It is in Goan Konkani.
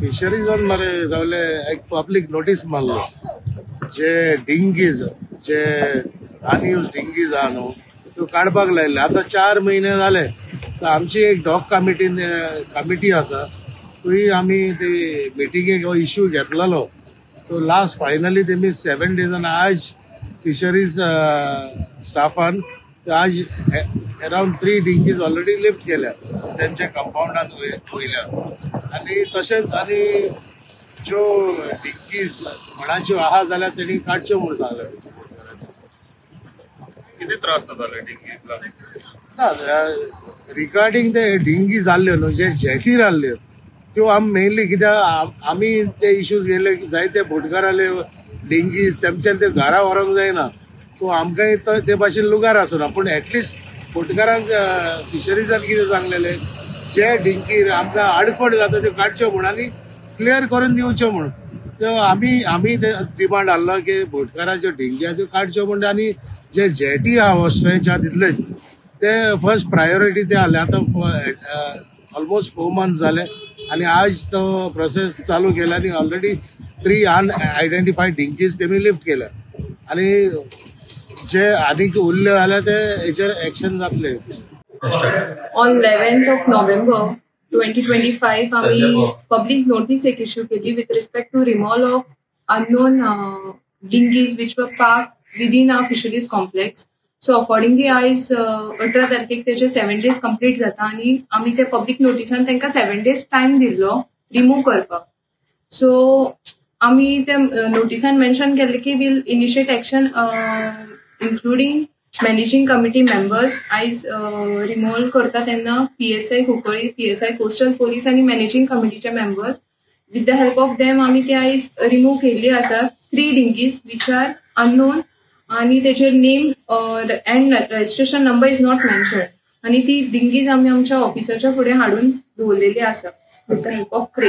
फिशरीजान मरे रावले एक पब्लीक नोटीस मारलो, जे डिंगीज जे अनयूज डिंगीज आहा न्हू त्यो काडपाक लायले. आतां 4 म्हयने जाले. तर आमची एक डॉक कमिटी आसा, थंय आमी ते मिटिंगेक हो इश्यू घेतलेलो. सो लास्ट फायनली तेमी 7 डेजान आज फिशरीज स्टाफान आज अरावंड 3 डिंगीज ऑलरेडी लिफ्ट केल्या तेंच्या कंपाउंडान वयल्या. आनी तशेंच आनी ज्यो डिंगीज म्हणाच्यो आहा जाल्यार तेणी काडच्यो म्हूण सांगलें. कितें त्रास जाताले डिंगीक? ना, रिगार्डींग ते डिंगी जाल्ल्यो न्हू, जे जेटीर आहल्यो त्यो आमी मेनली कित्याक आमी ते इश्यूज घेयले. जायते बोटकाराले डिंगीज तेमच्यान ते घरा व्हरोंक जायना, सो आमकांय ते भाशेन लुगार आसना. पूण एटलिस्ट बोटकारांक फिशरीजान कितें सांगलेलें, जे डिंगीर आमकां आडखळ जाता त्यो काडच्यो म्हूण आनी क्लियर करून दिवच्यो म्हूण. त्यो आमी आमी ते डिमांड हाडलो की बोटकाराच्यो डिंगी आहा त्यो काडच्यो म्हूण आनी जे जेटी आहा हो स्ट्रेच आहा तितलेच ते फर्स्ट प्रायोरिटी ते आहले. आतां ऑलमोस्ट 4 मंथ्स जाले आनी आज तो प्रोसेस चालू केला आनी ऑलरेडी 3 अनआयडेंटिफायड डिंगीज तेमी लिफ्ट केल्या आनी जे आनीक उरले जाल्यार ते हेचेर एक्शन जातले. On 11th of November 2025 आमी पब्लीक नोटीस एक इश्यू केली with respect to removal of unknown dinghies which were parked within our fisheries complex. So accordingly आयज 18 तारखेक तेजे 7 डेज कंप्लीट जाता आनी आमी ते पब्लीक नोटिसान तांकां 7 डेज टायम दिल्लो रिमूव करपाक. सो आमी ते नोटिसान मेन्शन केल्ले की we'll initiate action including managing committee members. आयज रिमूवल करता तेन्ना PSI Cuncolim, PSI coastal police आनी मॅनेजिंग कमिटीचे members with the help of them आमी ते आयज रिमूव केल्ली आसा 3 डिंगीज which are unknown आनी तेचेर name and registration number is not mention आनी ती डिंगीज आमी आमच्या ऑफिसाच्या फुडें हाडून दवरलेली आसा with the help of crane.